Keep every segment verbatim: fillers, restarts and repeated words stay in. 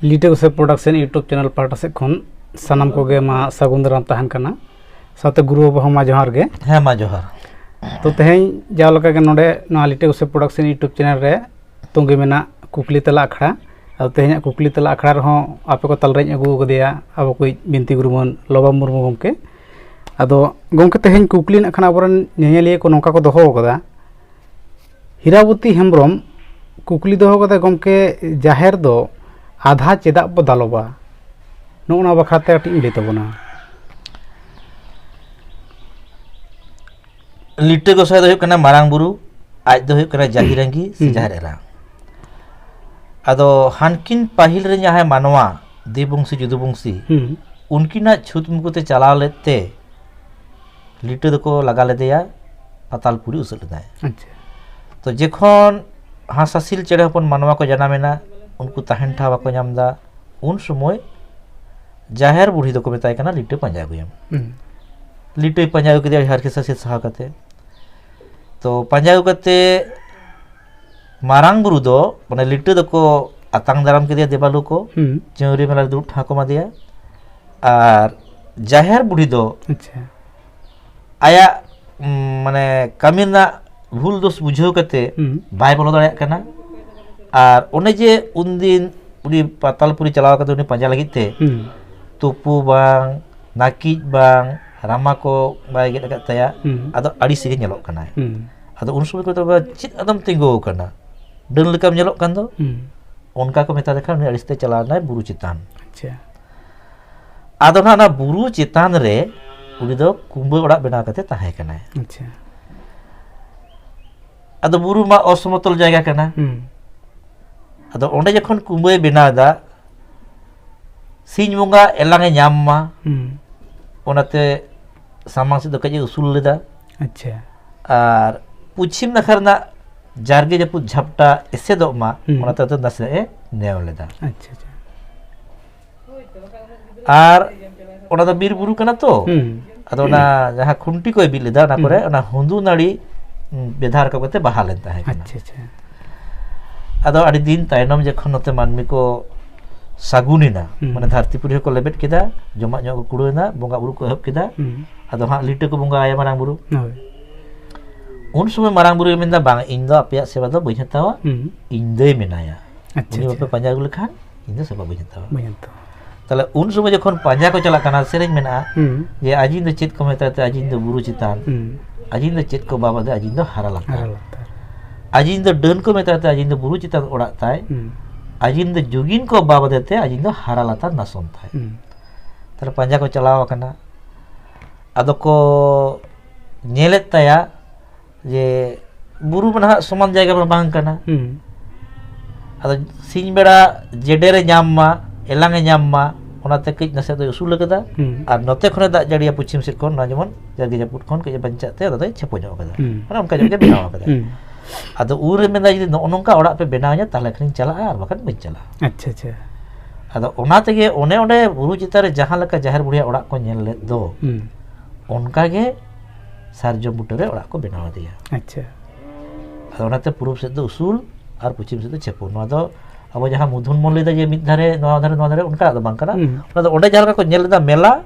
ᱞᱤᱴᱟᱹ ᱜᱚᱸᱥᱟᱭ production YouTube channel ᱯᱟᱦᱴᱟ ᱥᱮᱫ ᱠᱷᱚᱱ ᱥᱟᱱᱟᱢ ᱠᱚᱜᱮ ᱢᱟ ᱥᱟᱹᱜᱩᱱ ᱫᱟᱨᱟᱢ ᱛᱟᱦᱮᱱ ᱠᱟᱱᱟ᱾ ᱥᱟᱶᱛᱮ ᱜᱩᱨᱩ ᱵᱟᱵᱟ ᱦᱚᱸ ᱢᱟ ᱡᱚᱦᱟᱨ ᱜᱮ᱾ ᱦᱮᱸ, ᱢᱟ ᱡᱚᱦᱟᱨ᱾ ᱛᱚ, ᱛᱮᱦᱮᱧ ᱡᱟᱣ ᱞᱮᱠᱟ ᱜᱮ ᱱᱚᱰᱮ ᱱᱚᱣᱟ ᱞᱤᱴᱟᱹ ᱜᱚᱸᱥᱟᱭ ᱯᱨᱚᱰᱟᱠᱥᱚᱱ YouTube ᱪᱮᱱᱮᱞ ᱨᱮ ᱛᱚᱸᱜᱮ ᱢᱮᱱᱟᱜ ᱠᱩᱠᱞᱤ ᱛᱮᱞᱟ ᱟᱠᱷᱲᱟ᱾ ᱟᱫᱚ ᱛᱮᱦᱮᱧᱟᱜ ᱠᱩᱠᱞᱤ ᱛᱮᱞᱟ ᱟᱠᱷᱲᱟ ᱨᱮᱦᱚᱸ ᱟᱯᱮ ᱠᱚ ᱛᱟᱞᱟᱨᱮᱧ ᱟᱹᱜᱩ ᱟᱠᱟᱫᱮᱭᱟ ᱟᱵᱚ ᱠᱚᱭᱤᱡ ᱵᱤᱱᱛᱤ ᱜᱩᱨᱩ ᱢᱟᱹᱱ ᱞᱚᱵᱟᱢ ᱢᱩᱨᱢᱩ ᱜᱚᱢᱠᱮ᱾ ᱟᱫᱚ ᱜᱚᱢᱠᱮ, ᱛᱮᱦᱮᱧ ᱠᱩᱠᱞᱤ ᱱᱟᱜ ᱠᱷᱟᱱ ᱟᱵᱚᱨᱮᱱ ᱧᱮᱧᱮᱞᱤᱭᱟᱹ ᱠᱚ ᱱᱚᱝᱠᱟ ᱠᱚ ᱫᱚᱦᱚ ᱟᱠᱟᱫᱟ, ᱦᱤᱨᱟᱵᱚᱛᱤ ᱦᱮᱢᱵᱨᱚᱢ ᱠᱩᱠᱞᱤ ᱫᱚᱦᱚ ᱠᱟᱫᱟ, ᱜᱚᱢᱠᱮ, ᱡᱟᱦᱮᱨ ᱫᱚ ᱟᱫᱷᱟ ᱪᱮᱫᱟᱜ ᱵᱚ ᱫᱟᱞᱚᱵᱟ? ᱱᱚᱜᱼᱚ ᱱᱚᱣᱟ ᱵᱟᱠᱷᱨᱟ ᱛᱮ ᱠᱟᱹᱴᱤᱡ ᱮᱢ ᱞᱟᱹᱭ ᱛᱟᱵᱚᱱᱟ᱾ ᱞᱤᱴᱟᱹ ᱜᱚᱸᱥᱟᱭ ᱫᱚ ᱦᱩᱭᱩᱜ ᱠᱟᱱᱟ ᱢᱟᱨᱟᱝ ᱵᱩᱨᱩ, ᱟᱡ ᱫᱚ ᱦᱩᱭᱩᱜ ᱠᱟᱱᱟ ᱡᱟᱹᱦᱤᱨᱟᱸᱜᱤ ᱥᱮ ᱦᱩᱸ᱾ ᱡᱟᱦᱮᱨ ᱮᱨᱟ᱾ ᱟᱫᱚ ᱦᱟᱱᱠᱤᱱ ᱯᱟᱹᱦᱤᱞ ᱨᱮ ᱡᱟᱦᱟᱸᱭ ᱢᱟᱱᱣᱟ, ᱫᱮᱵᱚᱝᱥᱤ ᱡᱩᱫᱩᱵᱚᱝᱥᱤ, ᱦᱩᱸ᱾ ᱩᱱᱠᱤᱱᱟᱜ ᱪᱷᱩᱛ ᱢᱩᱠᱩᱛᱮ ᱪᱟᱞᱟᱣ ᱞᱮᱫ ᱛᱮ ᱞᱤᱴᱟᱹ ᱫᱚᱠᱚ ᱞᱟᱜᱟ ᱞᱮᱫᱮᱭᱟ, ᱯᱟᱛᱟᱞᱯᱩᱨᱤ ᱩᱥᱟᱹᱫ ᱞᱮᱫᱟᱭ᱾ ᱟᱪᱪᱷᱟ᱾ ᱛᱚ ᱡᱚᱠᱷᱚᱱ ᱦᱟᱸᱥ ᱦᱟᱸᱥᱤᱞ ᱪᱮᱬᱮ ᱦᱚᱯᱚᱱ ᱢᱟᱱᱣᱟ ᱠᱚ ᱡᱟᱱᱟᱢᱮᱱᱟ, ᱩᱱᱠᱩ ᱛᱟᱦᱮᱱ ᱴᱷᱟᱶ ᱵᱟᱠᱚ ᱧᱟᱢ ᱮᱫᱟ, ᱩᱱ ᱥᱚᱢᱚᱭ ᱡᱟᱦᱮᱨ ᱵᱩᱲᱦᱤ ᱫᱚᱠᱚ ᱢᱮᱛᱟᱭ ᱠᱟᱱᱟ, ᱞᱤᱴᱟᱹ ᱯᱟᱸᱡᱟ ᱟᱹᱜᱩᱭᱮᱢ᱾ ᱦᱩᱸ᱾ ᱞᱤᱴᱟᱹᱭ ᱯᱟᱸᱡᱟ ᱟᱹᱜᱩ ᱠᱮᱫᱮᱭᱟ ᱦᱟᱨᱠᱮᱛ ᱥᱟᱥᱮᱛ ᱥᱟᱦᱟᱣ ᱠᱟᱛᱮ᱾ ᱛᱚ ᱯᱟᱸᱡᱟ ᱟᱹᱜᱩ ᱠᱟᱛᱮ ᱢᱟᱨᱟᱝ ᱵᱩᱨᱩ ᱫᱚ, ᱢᱟᱱᱮ, ᱞᱤᱴᱟᱹ ᱫᱚᱠᱚ ᱟᱛᱟᱝ ᱫᱟᱨᱟᱢ ᱠᱮᱫᱮᱭᱟ ᱫᱮᱵᱟᱞᱳ ᱠᱚ, ᱦᱩᱸ᱾ ᱪᱟᱹᱣᱨᱤᱭᱟᱹ ᱢᱮᱞᱟ ᱨᱮ ᱫᱩᱲᱩᱵ ᱴᱷᱟᱶ ᱠᱚ ᱮᱢᱟᱫᱮᱭᱟ᱾ ᱟᱨ ᱡᱟᱦᱮᱨ ᱵᱩᱲᱦᱤ ᱫᱚ ᱟᱪᱪᱷᱟ᱾ ᱟᱭᱟᱜ, ᱩᱢ, ᱢᱟᱱᱮ, ᱠᱟᱹᱢᱤ ᱨᱮᱱᱟᱜ ᱵᱷᱩᱞ ᱫᱳᱥ ᱵᱩᱡᱷᱟᱹᱣ ᱠᱟᱛᱮ ᱦᱩᱸ᱾ ᱵᱟᱭ ᱵᱚᱞᱚ ᱫᱟᱲᱮᱭᱟᱜ ᱠᱟᱱᱟ᱾ ᱟᱨ ᱚᱱᱮ ᱡᱮ ᱩᱱᱫᱤᱱ ᱩᱱᱤ ᱯᱟᱛᱟᱞᱯᱩᱨᱤ ᱪᱟᱞᱟᱣ ᱠᱟᱛᱮ ᱩᱱᱤ ᱯᱟᱸᱡᱟ ᱞᱟᱹᱜᱤᱫ ᱛᱮ ᱦᱩᱸ᱾ ᱛᱩᱯᱩ ᱵᱟᱝ, ᱱᱟᱹᱠᱤᱡ ᱵᱟᱝ, ᱨᱟᱢᱟ ᱠᱚ ᱵᱟᱭ ᱜᱮᱫ ᱟᱠᱟᱫ ᱛᱟᱭᱟ, ᱦᱩᱸ᱾ ᱟᱫᱚ ᱟᱹᱲᱤᱥ ᱜᱮ ᱧᱮᱞᱚᱜ ᱠᱟᱱᱟᱭ᱾ ᱦᱩᱸ᱾ ᱟᱫᱚ ᱩᱱ ᱥᱚᱢᱚᱭ ᱠᱚ ᱢᱮᱛᱟᱭᱟ, "ᱪᱮᱫ ᱟᱫᱚᱢ ᱛᱤᱸᱜᱩ ᱟᱠᱟᱱᱟ? ᱰᱟᱹᱱ ᱞᱮᱠᱟᱢ ᱧᱮᱞᱚᱜ ᱠᱟᱱ ᱫᱚ?" ᱦᱩᱸ᱾ ᱚᱱᱠᱟ ᱠᱚ ᱢᱮᱛᱟ ᱫᱮ ᱠᱷᱟᱱ ᱩᱱᱤ ᱟᱹᱲᱤᱥ ᱛᱮ ᱪᱟᱞᱟᱣ ᱮᱱᱟᱭ ᱵᱩᱨᱩ ᱪᱮᱛᱟᱱ᱾ ᱟᱪᱪᱷᱟ᱾ ᱟᱫᱚ ᱱᱟᱦᱟᱜ ᱚᱱᱟ ᱵᱩᱨᱩ ᱪᱮᱛᱟᱱ ᱨᱮ ᱩᱱᱤ ᱫᱚ ᱠᱩᱢᱵᱟᱹ ᱚᱲᱟᱜ ᱵᱮᱱᱟᱣ ᱠᱟᱛᱮ ᱛᱟᱦᱮᱸ ᱠᱟᱱᱟᱭ᱾ ᱟᱪᱪᱷᱟ᱾ ᱟᱫᱚ ᱵᱩᱨᱩ ᱢᱟ ᱚᱥᱚᱢᱚᱛᱚᱞ ᱡᱟᱭᱜᱟ ᱠᱟᱱᱟ᱾ ᱦᱩᱸ᱾ ᱟᱫᱚ ᱚᱸᱰᱮ ᱡᱚᱠᱷᱚᱱ ᱠᱩᱢᱵᱟᱹᱭ ᱵᱮᱱᱟᱣ ᱮᱫᱟ, ᱥᱤᱧ ᱵᱚᱸᱜᱟ ᱮᱞᱟᱝ ᱮ ᱧᱟᱢ ᱢᱟ, ᱦᱩᱸ᱾ ᱚᱱᱟᱛᱮ ᱥᱟᱢᱟᱝ ᱥᱮᱫ ᱫᱚ ᱠᱟᱹᱡ ᱮ ᱩᱥᱩᱞ ᱞᱮᱫᱟ᱾ ᱟᱪᱪᱷᱟ᱾ ᱟᱨ ᱯᱚᱪᱷᱤᱢ ᱱᱟᱠᱷᱟ ᱨᱮᱱᱟᱜ ᱡᱟᱨᱜᱮ ᱡᱟᱹᱯᱩᱫ ᱡᱷᱟᱯᱴᱟ ᱮᱥᱮᱫᱚᱜ ᱢᱟ, ᱦᱩᱸ᱾ ᱚᱱᱟᱛᱮ ᱟᱫᱚ ᱱᱟᱥᱮᱱᱟᱜ ᱮ ᱱᱮᱣ ᱞᱮᱫᱟ᱾ ᱟᱪᱪᱷᱟ, ᱟᱪᱪᱷᱟ᱾ ᱟᱨ ᱚᱱᱟ ᱫᱚ ᱵᱤᱨ ᱵᱩᱨᱩ ᱠᱟᱱᱟ ᱛᱚ, ᱦᱩᱸ᱾ ᱟᱫᱚ ᱚᱱᱟ ᱡᱟᱦᱟᱸ ᱠᱷᱩᱱᱴᱤ ᱠᱚᱭ ᱵᱤᱫ ᱞᱮᱫᱟ, ᱚᱱᱟ ᱠᱚᱨᱮ ᱦᱩᱸ᱾ ᱚᱱᱟ ᱦᱩᱸᱫᱩ ᱱᱟᱹᱲᱤ, ᱩᱸ, ᱵᱮᱫᱷᱟ ᱨᱟᱠᱟᱵ ᱠᱟᱛᱮ ᱵᱟᱦᱟ ᱞᱮᱱ ᱛᱟᱦᱮᱸ ᱠᱟᱱᱟ᱾ ᱟᱪᱪᱷᱟ, ᱟᱪᱪᱷᱟ᱾ ᱟᱫᱚ ᱟᱹᱰᱤ ᱫᱤᱱ ᱛᱟᱭᱱᱚᱢ ᱡᱚᱠᱷᱚᱱ ᱱᱚᱛᱮ ᱢᱟᱹᱱᱢᱤ ᱠᱚ ᱥᱟᱹᱜᱩᱱ ᱮᱱᱟ᱾ ᱦᱩᱸ᱾ ᱢᱟᱱᱮ ᱫᱷᱟᱹᱨᱛᱤ ᱯᱩᱨᱤ ᱦᱚᱸᱠᱚ ᱞᱮᱵᱮᱫ ᱠᱮᱫᱟ, ᱡᱚᱢᱟᱜ ᱧᱩᱣᱟᱜ ᱠᱚ ᱠᱩᱲᱟᱹᱣ ᱮᱱᱟ, ᱵᱚᱸᱜᱟ ᱵᱩᱨᱩ ᱠᱚ ᱮᱦᱚᱵ ᱠᱮᱫᱟ᱾ ᱦᱩᱸ᱾ ᱟᱫᱚ ᱦᱟᱸᱜ ᱞᱤᱴᱟᱹ ᱠᱚ ᱵᱚᱸᱜᱟ ᱟᱭᱟ ᱢᱟᱨᱟᱝ ᱵᱩᱨᱩ᱾ ᱦᱳᱭ᱾ ᱩᱱ ᱥᱚᱢᱚᱭ ᱢᱟᱨᱟᱝ ᱵᱩᱨᱩᱭ ᱢᱮᱱᱫᱟ, "ᱵᱟᱝ, ᱤᱧ ᱫᱚ ᱟᱯᱮᱭᱟᱜ ᱥᱮᱵᱟ ᱫᱚ ᱵᱟᱹᱧ ᱦᱟᱛᱟᱣᱟ, ᱦᱩᱸ᱾ ᱤᱧ ᱫᱚᱭ ᱢᱮᱱᱟᱭᱟ᱾ ᱟᱪᱪᱷᱟ, ᱩᱱᱤ ᱟᱪᱪᱷᱟ᱾ ᱵᱟᱯᱮ ᱯᱟᱸᱡᱟ ᱟᱹᱜᱩ ᱞᱮᱠᱷᱟᱱ ᱤᱧ ᱫᱚ ᱥᱮᱵᱟ ᱵᱟᱹᱧ ᱦᱟᱛᱟᱣᱟ᱾" ᱵᱟᱹᱧ ᱦᱟᱛᱟᱣᱟ᱾ ᱛᱟᱦᱞᱮ ᱩᱱ ᱥᱚᱢᱚᱭ ᱡᱚᱠᱷᱚᱱ ᱯᱟᱸᱡᱟ ᱠᱚ ᱪᱟᱞᱟᱜ ᱠᱟᱱᱟ, ᱥᱮᱨᱮᱧ ᱢᱮᱱᱟᱜᱼᱟ, ᱦᱩᱸ᱾ ᱡᱮ, "ᱟᱹᱡᱤᱧ ᱫᱚ ᱪᱮᱫ ᱠᱚ ᱢᱮᱛᱟᱭ ᱛᱮ ᱟᱹᱡᱤᱧ ᱫᱚ ᱵᱩᱨᱩ ᱪᱮᱛᱟᱱ, ᱦᱩᱸ᱾ ᱟᱹᱡᱤᱧ ᱫᱚ ᱪᱮᱫ ᱠᱚ ᱵᱟᱵᱟ ᱫᱮ ᱟᱹᱡᱤᱧ ᱫᱚ ᱦᱟᱨᱟ ᱞᱟᱛᱟᱨ᱾ ᱦᱟᱨᱟ ᱞᱟᱛᱟᱨ᱾ ᱟᱹᱡᱤᱧ ᱫᱚ ᱰᱟᱹᱱ ᱠᱚ ᱢᱮᱛᱟᱭ ᱛᱮ ᱟᱹᱡᱤᱧ ᱫᱚ ᱵᱩᱨᱩ ᱪᱮᱛᱟᱱ ᱚᱲᱟᱜ ᱛᱟᱭ, ᱦᱩᱸ᱾ ᱟᱹᱡᱤᱧ ᱫᱚ ᱡᱩᱜᱤᱱ ᱠᱚ ᱵᱟᱵᱟ ᱫᱮ ᱛᱮ ᱟᱹᱡᱤᱧ ᱫᱚ ᱦᱟᱨᱟ ᱞᱟᱛᱟᱨ ᱱᱟᱥᱚᱱ ᱛᱟᱭ᱾" ᱦᱩᱸ᱾ ᱛᱟᱦᱞᱮ ᱯᱟᱸᱡᱟ ᱠᱚ ᱪᱟᱞᱟᱣ ᱟᱠᱟᱱᱟ, ᱟᱫᱚ ᱠᱚ ᱧᱮᱞᱮᱫ ᱛᱟᱭᱟ ᱡᱮ ᱵᱩᱨᱩ ᱢᱟ ᱱᱟᱦᱟᱜ ᱥᱚᱢᱟᱱ ᱡᱟᱭᱜᱟ ᱢᱟ ᱵᱟᱝ ᱠᱟᱱᱟ᱾ ᱦᱩᱸ᱾ ᱟᱫᱚ ᱥᱤᱧ ᱵᱮᱲᱟ ᱡᱮᱰᱮᱨᱮ ᱧᱟᱢ ᱢᱟ, ᱮᱞᱟᱝ ᱮ ᱧᱟᱢ ᱢᱟ, ᱚᱱᱟᱛᱮ ᱠᱟᱹᱡ ᱱᱟᱥᱮ ᱫᱚᱭ ᱩᱥᱩᱞ ᱟᱠᱟᱫᱟ᱾ ᱦᱩᱸ᱾ ᱟᱨ ᱱᱚᱛᱮ ᱠᱷᱚᱱᱮ ᱫᱟᱜ ᱡᱟᱹᱲᱤᱭᱟ ᱯᱚᱪᱷᱤᱢ ᱥᱮᱫ ᱠᱷᱚᱱ, ᱱᱚᱣᱟ ᱡᱮᱢᱚᱱ ᱡᱟᱨᱜᱮ ᱡᱟᱹᱯᱩᱫ ᱠᱷᱚᱱ ᱠᱟᱹᱡ ᱮ ᱵᱟᱧᱪᱟᱜ ᱛᱮ ᱚᱱᱟ ᱫᱚᱭ ᱪᱷᱮᱯᱚ ᱧᱚᱜ ᱟᱠᱟᱫᱟ᱾ ᱦᱩᱸ᱾ ᱢᱟᱱᱮ ᱚᱱᱠᱟ ᱧᱚᱜ ᱜᱮ ᱵᱮᱱᱟᱣ ᱟᱠᱟᱫᱟ᱾ ᱦᱩᱸ᱾ ᱟᱫᱚ ᱩᱱᱨᱮ ᱢᱮᱱᱫᱟ, "ᱡᱩᱫᱤ ᱱᱚᱜᱼᱚ ᱱᱚᱝᱠᱟ ᱚᱲᱟᱜ ᱯᱮ ᱵᱮᱱᱟᱣ ᱤᱧᱟ, ᱛᱟᱦᱞᱮ ᱠᱷᱟᱱᱤᱧ ᱪᱟᱞᱟᱜᱼᱟ, ᱟᱨ ᱵᱟᱠᱷᱟᱱ ᱵᱟᱹᱧ ᱪᱟᱞᱟᱜᱼᱟ᱾" ᱟᱪᱪᱷᱟ, ᱟᱪᱪᱷᱟ᱾ ᱟᱫᱚ ᱚᱱᱟ ᱛᱮᱜᱮ ᱚᱱᱮ ᱚᱸᱰᱮ ᱵᱩᱨᱩ ᱪᱮᱛᱟᱱ ᱨᱮ ᱡᱟᱦᱟᱸ ᱞᱮᱠᱟ ᱡᱟᱦᱮᱨ ᱵᱩᱲᱦᱤᱭᱟᱜ ᱚᱲᱟᱜ ᱠᱚ ᱧᱮᱞ ᱞᱮᱫ ᱫᱚ, ᱦᱩᱸ᱾ ᱚᱱᱠᱟ ᱜᱮ ᱥᱟᱨᱡᱚᱢ ᱵᱩᱴᱟᱹ ᱨᱮ ᱚᱲᱟᱜ ᱠᱚ ᱵᱮᱱᱟᱣ ᱟᱫᱮᱭᱟ᱾ ᱟᱪᱪᱷᱟ᱾ ᱟᱫᱚ ᱚᱱᱟᱛᱮ ᱯᱩᱨᱩᱵ ᱥᱮᱫ ᱫᱚ ᱩᱥᱩᱞ ᱟᱨ ᱯᱚᱪᱷᱤᱢ ᱥᱮᱫ ᱫᱚ ᱪᱷᱮᱯᱚ᱾ ᱱᱚᱣᱟ ᱫᱚ ᱟᱵᱚ ᱡᱟᱦᱟᱸ ᱢᱩᱫᱷᱩᱱ ᱵᱚᱱ ᱞᱟᱹᱭᱫᱟ ᱡᱮ ᱢᱤᱫ ᱫᱷᱟᱨᱮ, ᱱᱚᱣᱟ ᱫᱷᱟᱨᱮ, ᱱᱚᱣᱟ ᱫᱷᱟᱨᱮ, ᱚᱱᱠᱟᱱᱟᱜ ᱫᱚ ᱵᱟᱝ ᱠᱟᱱᱟ᱾ ᱦᱩᱸ᱾ ᱚᱱᱟ ᱫᱚ ᱚᱸᱰᱮ ᱡᱟᱦᱟᱸ ᱞᱮᱠᱟ ᱠᱚ ᱧᱮᱞ ᱞᱮᱫᱟ ᱢᱮᱞᱟ,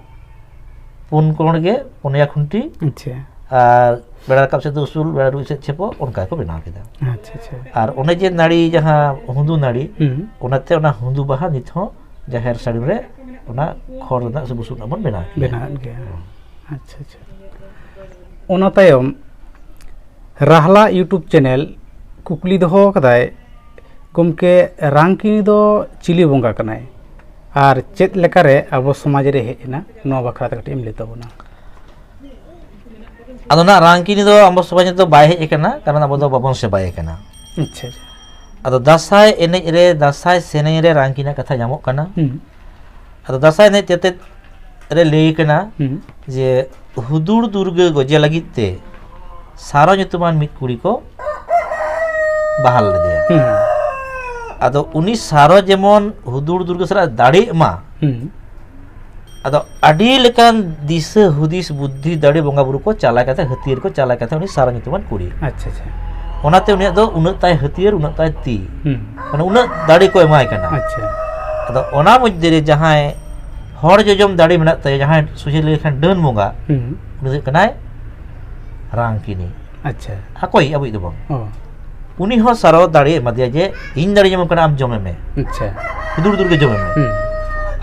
ᱯᱩᱱ ᱠᱚᱬ ᱜᱮ ᱯᱩᱱᱭᱟ ᱠᱷᱩᱱᱴᱤ, ᱟᱪᱪᱷᱟ᱾ ᱟᱨ ᱵᱮᱲᱟ ᱨᱟᱠᱟᱵ ᱥᱮᱫ ᱫᱚ ᱩᱥᱩᱞ, ᱵᱮᱲᱟ ᱰᱩᱵᱩᱡ ᱥᱮᱫ ᱪᱷᱮᱯᱚ, ᱚᱱᱠᱟ ᱜᱮᱠᱚ ᱵᱮᱱᱟᱣ ᱠᱮᱫᱟ᱾ ᱟᱪᱪᱷᱟ, ᱟᱪᱪᱷᱟ᱾ ᱟᱨ ᱚᱱᱮ ᱡᱮ ᱱᱟᱹᱲᱤ, ᱡᱟᱦᱟᱸ ᱦᱩᱸᱫᱩ ᱱᱟᱹᱲᱤ, ᱦᱩᱸ᱾ ᱚᱱᱟᱛᱮ ᱚᱱᱟ ᱦᱩᱸᱫᱩ ᱵᱟᱦᱟ ᱱᱤᱛ ᱦᱚᱸ ᱡᱟᱦᱮᱨ ᱥᱟᱹᱲᱤᱢ ᱨᱮ ᱚᱱᱟ ᱠᱷᱚᱲ ᱨᱮᱱᱟᱜ ᱥᱮ ᱵᱩᱥᱩᱵ ᱨᱮᱱᱟᱜ ᱵᱚᱱ ᱵᱮᱱᱟᱣ ᱜᱮᱭᱟ᱾ ᱵᱮᱱᱟᱣᱮᱫ ᱜᱮᱭᱟ᱾ ᱦᱩᱸ᱾ ᱟᱪᱪᱷᱟ, ᱟᱪᱪᱷᱟ᱾ ᱚᱱᱟ ᱛᱟᱭᱚᱢ ᱨᱟᱦᱞᱟ YouTube channel ᱠᱩᱠᱞᱤ ᱫᱚᱦᱚ ᱟᱠᱟᱫᱟᱭ, ᱜᱚᱢᱠᱮ, ᱨᱟᱝᱠᱤᱱᱤ ᱫᱚ ᱪᱤᱞᱤ ᱵᱚᱸᱜᱟ ᱠᱟᱱᱟᱭ ᱟᱨ ᱪᱮᱫ ᱞᱮᱠᱟᱨᱮ ᱟᱵᱚ ᱥᱚᱢᱟᱡᱽ ᱨᱮ ᱦᱮᱡ ᱮᱱᱟ? ᱱᱚᱣᱟ ᱵᱟᱠᱷᱨᱟ ᱛᱮ ᱠᱟᱹᱴᱤᱡ ᱮᱢ ᱞᱟᱹᱭ ᱛᱟᱵᱚᱱᱟ᱾ ᱟᱫᱚ ᱱᱟᱜ ᱨᱟᱝᱠᱤᱱᱤ ᱫᱚ ᱟᱵᱚ ᱥᱚᱢᱟᱡᱽ ᱨᱮᱫᱚ ᱵᱟᱭ ᱦᱮᱡ ᱟᱠᱟᱱᱟ, ᱠᱟᱨᱚᱱ ᱟᱵᱚ ᱫᱚ ᱵᱟᱵᱚᱱ ᱥᱮᱵᱟᱭᱮ ᱠᱟᱱᱟ᱾ ᱟᱪᱪᱷᱟ, ᱟᱪᱪᱷᱟ᱾ ᱟᱫᱚ ᱫᱟᱸᱥᱟᱭ ᱮᱱᱮᱡ ᱨᱮ, ᱫᱟᱸᱥᱟᱭ ᱥᱮᱨᱮᱧ ᱨᱮ ᱨᱟᱝᱠᱤᱱᱤᱭᱟᱜ ᱠᱟᱛᱷᱟ ᱧᱟᱢᱚᱜ ᱠᱟᱱᱟ᱾ ᱦᱩᱸ᱾ ᱟᱫᱚ ᱫᱟᱸᱥᱟᱭ ᱮᱱᱮᱡ ᱛᱮᱛᱮᱫ ᱨᱮ ᱞᱟᱹᱭ ᱠᱟᱱᱟ ᱦᱩᱸ᱾ ᱡᱮ ᱦᱩᱫᱩᱲ ᱫᱩᱨᱜᱟᱹ ᱜᱚᱡᱮ ᱞᱟᱹᱜᱤᱫ ᱛᱮ ᱥᱟᱨᱚ ᱧᱩᱛᱩᱢᱟᱱ ᱢᱤᱫ ᱠᱩᱲᱤ ᱠᱚ ᱵᱟᱦᱟᱞ ᱞᱮᱫᱮᱭᱟ᱾ ᱦᱩᱸ᱾ ᱟᱫᱚ ᱩᱱᱤ ᱥᱟᱨᱚ ᱡᱮᱢᱚᱱ ᱦᱩᱫᱩᱲ ᱫᱩᱨᱜᱟᱹ ᱥᱟᱞᱟᱜ ᱫᱟᱲᱮᱜ ᱢᱟ, ᱦᱩᱸ᱾ ᱟᱫᱚ ᱟᱹᱰᱤ ᱞᱮᱠᱟᱱ ᱫᱤᱥᱟᱹ ᱦᱩᱫᱤᱥ ᱵᱩᱫᱽᱫᱷᱤ ᱫᱟᱲᱮ ᱵᱚᱸᱜᱟ ᱵᱩᱨᱩ ᱠᱚ ᱪᱟᱞᱟᱭ ᱠᱟᱛᱮ, ᱦᱟᱹᱛᱭᱟᱹᱨ ᱠᱚ ᱪᱟᱞᱟᱭ ᱠᱟᱛᱮ ᱩᱱᱤ ᱥᱟᱨᱚ ᱧᱩᱛᱩᱢᱟᱱ ᱠᱩᱲᱤ᱾ ᱟᱪᱪᱷᱟ, ᱟᱪᱪᱷᱟ᱾ ᱚᱱᱟᱛᱮ ᱩᱱᱤᱭᱟᱜ ᱫᱚ ᱩᱱᱟᱹᱜ ᱛᱟᱭ ᱦᱟᱹᱛᱭᱟᱹᱨ, ᱩᱱᱟᱹᱜ ᱛᱟᱭ ᱛᱤ᱾ ᱦᱩᱸ᱾ ᱢᱟᱱᱮ ᱩᱱᱟᱹᱜ ᱫᱟᱲᱮ ᱠᱚ ᱮᱢᱟᱭ ᱠᱟᱱᱟ᱾ ᱟᱪᱪᱷᱟ᱾ ᱟᱫᱚ ᱚᱱᱟ ᱢᱚᱫᱽᱫᱷᱮ ᱨᱮ ᱡᱟᱦᱟᱸᱭ ᱦᱚᱲ ᱡᱚᱡᱚᱢ ᱫᱟᱲᱮ ᱢᱮᱱᱟᱜ ᱛᱟᱭᱟ, ᱡᱟᱦᱟᱸᱭ ᱥᱚᱡᱷᱮ ᱞᱟᱹᱭ ᱞᱮᱠᱷᱟᱱ ᱰᱟᱹᱱ ᱵᱚᱸᱜᱟ, ᱦᱩᱸ᱾ ᱩᱱᱤ ᱫᱚ ᱦᱩᱭᱩᱜ ᱠᱟᱱᱟᱭ ᱨᱟᱝᱠᱤᱱᱤ᱾ ᱟᱪᱪᱷᱟ᱾ ᱟᱠᱚᱭ ᱟᱵᱚᱭᱤᱡ ᱫᱚ ᱵᱟᱝ᱾ ᱚ᱾ ᱩᱱᱤ ᱦᱚᱸ ᱥᱟᱨᱚ ᱫᱟᱲᱮ ᱮᱢᱟ ᱫᱮᱭᱟ ᱡᱮ ᱤᱧ ᱫᱟᱲᱮ ᱧᱟᱢ ᱠᱟᱱᱟ, ᱟᱢ ᱡᱚᱢᱮ ᱢᱮ, ᱟᱪᱪᱷᱟ᱾ ᱦᱩᱫᱩᱲ ᱦᱩᱫᱩᱲ ᱜᱮ ᱡᱚᱢᱮ ᱢᱮ᱾ ᱦᱩᱸ᱾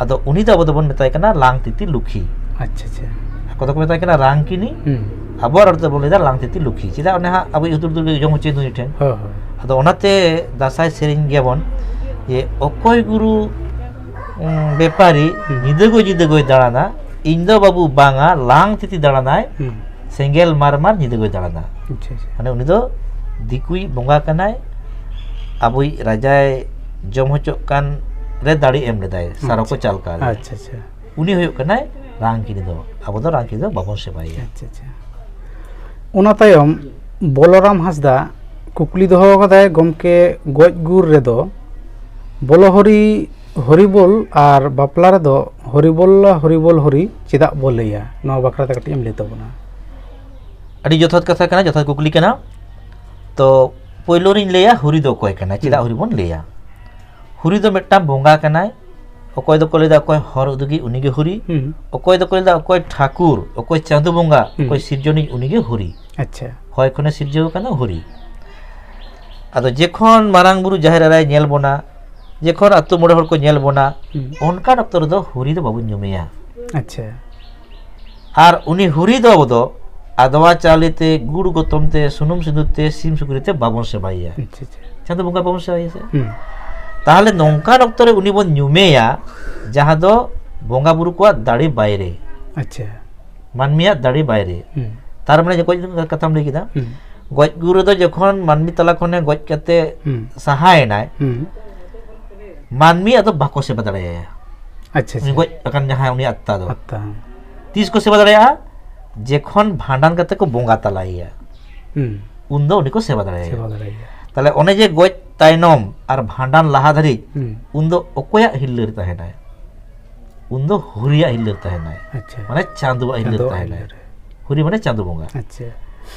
ᱟᱫᱚ ᱩᱱᱤ ᱫᱚ ᱟᱵᱚ ᱫᱚᱵᱚᱱ ᱢᱮᱛᱟᱭ ᱠᱟᱱᱟ ᱞᱟᱝ ᱛᱤᱛᱤ ᱞᱩᱠᱷᱤ᱾ ᱟᱪᱪᱷᱟ, ᱟᱪᱪᱷᱟ᱾ ᱟᱠᱚ ᱫᱚᱠᱚ ᱢᱮᱛᱟᱭ ᱠᱟᱱᱟ ᱨᱟᱝᱠᱤᱱᱤ᱾ ᱦᱩᱸ᱾ ᱟᱵᱚᱣᱟᱜ ᱨᱚᱲ ᱛᱮᱵᱚᱱ ᱞᱟᱹᱭᱫᱟ ᱞᱟᱝ ᱛᱤᱛᱤ ᱞᱩᱠᱷᱤ᱾ ᱪᱮᱫᱟᱜ ᱚᱱᱮ ᱦᱟᱸᱜ ᱟᱵᱚᱭᱤᱡ ᱦᱩᱫᱩᱲ ᱦᱩᱫᱩᱲ ᱜᱮ ᱡᱚᱢ ᱦᱚᱪᱚᱭ ᱫᱚ ᱩᱱᱤ ᱴᱷᱮᱱ᱾ ᱦᱳᱭ, ᱦᱳᱭ᱾ ᱟᱫᱚ ᱚᱱᱟᱛᱮ ᱫᱟᱸᱥᱟᱭ ᱥᱮᱨᱮᱧ ᱜᱮᱭᱟᱵᱚᱱ ᱡᱮ ᱚᱠᱚᱭ ᱜᱩᱨᱩ, ᱩᱸ, ᱵᱮᱯᱟᱨᱤ ᱦᱩᱸ᱾ ᱧᱤᱫᱟᱹ ᱜᱚᱭ ᱧᱤᱫᱟᱹ ᱜᱚᱭ ᱫᱟᱬᱟᱱᱟ, ᱤᱧ ᱫᱚ ᱵᱟᱹᱵᱩ ᱵᱟᱝᱟ, ᱞᱟᱝ ᱛᱤᱛᱤ ᱫᱟᱬᱟᱱᱟᱭ, ᱦᱩᱸ᱾ ᱥᱮᱸᱜᱮᱞ ᱢᱟᱨ ᱢᱟᱨ ᱧᱤᱫᱟᱹ ᱜᱚᱭ ᱫᱟᱬᱟᱱᱟ᱾ ᱟᱪᱪᱷᱟ, ᱟᱪᱪᱷᱟ᱾ ᱢᱟᱱᱮ ᱩᱱᱤ ᱫᱚ ᱫᱤᱠᱩᱭᱤᱡ ᱵᱚᱸᱜᱟ ᱠᱟᱱᱟᱭ, ᱟᱵᱚᱭᱤᱡ ᱨᱟᱡᱟᱭ ᱡᱚᱢ ᱦᱚᱪᱚᱜ ᱠᱟᱱ ᱨᱮ ᱫᱟᱲᱮ ᱮᱢ ᱞᱮᱫᱟᱭ, ᱥᱟᱨᱚ ᱠᱚ ᱟᱪᱪᱷᱟ᱾ ᱪᱟᱞ ᱠᱟᱣᱫᱮᱭᱟ᱾ ᱟᱪᱪᱷᱟ, ᱟᱪᱪᱷᱟ᱾ ᱩᱱᱤ ᱦᱩᱭᱩᱜ ᱠᱟᱱᱟᱭ ᱨᱟᱝᱠᱤᱱᱤ ᱫᱚ, ᱟᱵᱚ ᱫᱚ ᱨᱟᱝᱠᱤᱱᱤ ᱫᱚ ᱵᱟᱵᱚᱱ ᱥᱮᱵᱟᱭᱮᱭᱟ᱾ ᱟᱪᱪᱷᱟ, ᱟᱪᱪᱷᱟ᱾ ᱚᱱᱟ ᱛᱟᱭᱚᱢ ᱵᱚᱞᱚᱨᱟᱢ ᱦᱟᱸᱥᱫᱟ ᱠᱩᱠᱞᱤ ᱫᱚᱦᱚ ᱟᱠᱟᱫᱟᱭ, ᱜᱚᱢᱠᱮ, ᱜᱚᱡ ᱜᱩᱨ ᱨᱮᱫᱚ ᱵᱚᱞᱚ ᱦᱚᱨᱤ, ᱦᱚᱨᱤᱵᱚᱞ ᱟᱨ ᱵᱟᱯᱞᱟ ᱨᱮᱫᱚ ᱦᱚᱨᱤᱵᱚᱞ, ᱦᱚᱨᱤᱵᱚᱞ ᱦᱚᱨᱤ ᱪᱮᱫᱟᱜ ᱵᱚ ᱞᱟᱹᱭᱟ? ᱱᱚᱣᱟ ᱵᱟᱠᱷᱨᱟ ᱛᱮ ᱠᱟᱹᱴᱤᱡ ᱮᱢ ᱞᱟᱹᱭ ᱛᱟᱵᱚᱱᱟ᱾ ᱟᱹᱰᱤ ᱡᱚᱛᱷᱟᱛ ᱠᱟᱛᱷᱟ ᱠᱟᱱᱟ, ᱡᱚᱛᱷᱟᱛ ᱠᱩᱠᱞᱤ ᱠᱟᱱᱟ᱾ ᱛᱚ, ᱯᱳᱭᱞᱳ ᱨᱤᱧ ᱞᱟᱹᱭᱟ, ᱦᱚᱨᱤ ᱫᱚ ᱚᱠᱚᱭ ᱠᱟᱱᱟᱭ? ᱪᱮᱫᱟᱜ ᱦᱩᱸ᱾ ᱦᱚᱨᱤ ᱵᱚᱱ ᱞᱟᱹᱭᱟ? ᱦᱚᱨᱤ ᱫᱚ ᱢᱤᱫᱴᱟᱝ ᱵᱚᱸᱜᱟ ᱠᱟᱱᱟᱭ᱾ ᱚᱠᱚᱭ ᱫᱚᱠᱚ ᱞᱟᱹᱭᱫᱟ ᱚᱠᱚᱭ ᱦᱚᱨ ᱩᱫᱩᱜᱤᱡ, ᱩᱱᱤᱜᱮ ᱦᱚᱨᱤ᱾ ᱦᱩᱸ᱾ ᱚᱠᱚᱭ ᱫᱚᱠᱚ ᱞᱟᱹᱭᱫᱟ ᱚᱠᱚᱭ ᱴᱷᱟᱹᱠᱩᱨ, ᱚᱠᱚᱭ ᱪᱟᱸᱫᱳ ᱵᱚᱸᱜᱟ, ᱦᱩᱸ᱾ ᱚᱠᱚᱭ ᱥᱤᱨᱡᱚᱱᱤᱡ, ᱩᱱᱤᱜᱮ ᱦᱚᱨᱤ᱾ ᱟᱪᱪᱷᱟ᱾ ᱦᱚᱭ ᱠᱷᱚᱱᱮ ᱥᱤᱨᱡᱟᱹᱣ ᱠᱟᱱᱟ ᱦᱚᱨᱤ᱾ ᱟᱫᱚ ᱡᱮᱠᱷᱚᱱ ᱢᱟᱨᱟᱝ ᱵᱩᱨᱩ ᱡᱟᱦᱮᱨ ᱮᱨᱟᱭ ᱧᱮᱞ ᱵᱚᱱᱟ, ᱡᱮᱠᱷᱚᱱ ᱟᱛᱳ ᱢᱚᱬᱮ ᱦᱚᱲ ᱠᱚ ᱧᱮᱞ ᱵᱚᱱᱟ, ᱦᱩᱸ᱾ ᱚᱱᱠᱟᱱ ᱚᱠᱛᱚ ᱨᱮᱫᱚ ᱦᱚᱨᱤ ᱫᱚ ᱵᱟᱵᱚᱱ ᱧᱩᱢᱮᱭᱟ᱾ ᱟᱪᱪᱷᱟ᱾ ᱟᱨ ᱩᱱᱤ ᱦᱚᱨᱤ ᱫᱚ ᱟᱵᱚ ᱫᱚ ᱟᱫᱣᱟ ᱪᱟᱣᱞᱮ ᱛᱮ, ᱜᱩᱲ ᱜᱚᱛᱚᱢ ᱛᱮ, ᱥᱩᱱᱩᱢ ᱥᱤᱸᱫᱩᱨ ᱛᱮ, ᱥᱤᱢ ᱥᱩᱠᱨᱤ ᱛᱮ ᱵᱟᱵᱚᱱ ᱥᱮᱵᱟᱭᱮᱭᱟ᱾ ᱟᱪᱪᱷᱟ, ᱟᱪᱪᱷᱟ᱾ ᱪᱟᱸᱫᱳ ᱵᱚᱸᱜᱟ ᱵᱟᱵᱚᱱ ᱥᱮᱵᱟᱭᱮᱭᱟ ᱥᱮ? ᱦᱩᱸ᱾ ᱛᱟᱦᱚᱞᱮ ᱱᱚᱝᱠᱟᱱ ᱚᱠᱛᱚ ᱨᱮ ᱩᱱᱤ ᱵᱚᱱ ᱧᱩᱢᱮᱭᱟ, ᱡᱟᱦᱟᱸ ᱫᱚ ᱵᱚᱸᱜᱟ ᱵᱩᱨᱩ ᱠᱚᱣᱟᱜ ᱫᱟᱲᱮ ᱵᱟᱭᱨᱮ, ᱟᱪᱪᱷᱟ᱾ ᱢᱟᱹᱱᱢᱤᱭᱟᱜ ᱫᱟᱲᱮ ᱵᱟᱭᱨᱮ᱾ ᱦᱩᱸ᱾ ᱛᱟᱨ ᱢᱟᱱᱮ ᱡᱚᱠᱷᱚᱱ ᱠᱟᱛᱷᱟᱢ ᱞᱟᱹᱭ ᱠᱮᱫᱟ, ᱦᱩᱸ᱾ ᱜᱚᱡ ᱜᱩᱨ ᱨᱮᱫᱚ ᱡᱚᱠᱷᱚᱱ ᱢᱟᱹᱱᱢᱤ ᱛᱟᱞᱟ ᱠᱷᱚᱱᱮ ᱜᱚᱡ ᱠᱟᱛᱮ ᱦᱩᱸ᱾ ᱥᱟᱦᱟᱭᱮᱱᱟᱭ, ᱦᱩᱸ᱾ ᱢᱟᱹᱱᱢᱤ ᱟᱫᱚ ᱵᱟᱠᱚ ᱥᱮᱵᱟ ᱫᱟᱲᱮᱭᱟᱭᱟ᱾ ᱟᱪᱪᱷᱟ, ᱩᱱᱤ ᱟᱪᱪᱷᱟ᱾ ᱜᱚᱡ ᱟᱠᱟᱱ ᱡᱟᱦᱟᱸᱭ, ᱩᱱᱤ ᱟᱛᱢᱟ ᱫᱚ᱾ ᱟᱛᱢᱟ᱾ ᱛᱤᱥ ᱠᱚ ᱥᱮᱵᱟ ᱫᱟᱲᱮᱭᱟᱜᱼᱟ? ᱡᱮᱠᱷᱚᱱ ᱵᱷᱟᱸᱰᱟᱱ ᱠᱟᱛᱮ ᱠᱚ ᱵᱚᱸᱜᱟ ᱛᱟᱞᱟᱭᱮᱭᱟ, ᱦᱩᱸ᱾ ᱩᱱᱫᱚ ᱩᱱᱤ ᱠᱚ ᱥᱮᱵᱟ ᱫᱟᱲᱮᱭᱟᱭᱟ᱾ ᱥᱮᱵᱟ ᱫᱟᱲᱮᱭᱟᱭᱟ᱾ ᱛᱟᱦᱞᱮ ᱚᱱᱮ ᱡᱮ ᱜᱚᱡ ᱛᱟᱭᱱᱚᱢ ᱟᱨ ᱵᱷᱟᱸᱰᱟᱱ ᱞᱟᱦᱟ ᱫᱷᱟᱹᱨᱤᱡ, ᱦᱩᱸ᱾ ᱩᱱᱫᱚ ᱚᱠᱚᱭᱟᱜ ᱦᱤᱨᱞᱟᱹᱨ ᱛᱟᱦᱮᱱᱟᱭ? ᱩᱱᱫᱚ ᱦᱚᱨᱤᱭᱟᱜ ᱦᱤᱨᱞᱟᱹᱨ ᱛᱟᱦᱮᱱᱟᱭ᱾ ᱟᱪᱪᱷᱟ᱾ ᱢᱟᱱᱮ ᱪᱟᱸᱫᱳᱣᱟᱜ ᱦᱤᱨᱞᱟᱹᱨ ᱪᱟᱸᱫᱳᱣᱟᱜ ᱛᱟᱦᱮᱱᱟᱭ᱾ ᱦᱤᱨᱞᱟᱹᱨ᱾ ᱦᱚᱨᱤ ᱢᱟᱱᱮ ᱪᱟᱸᱫᱳ ᱵᱚᱸᱜᱟ᱾ ᱟᱪᱪᱷᱟ᱾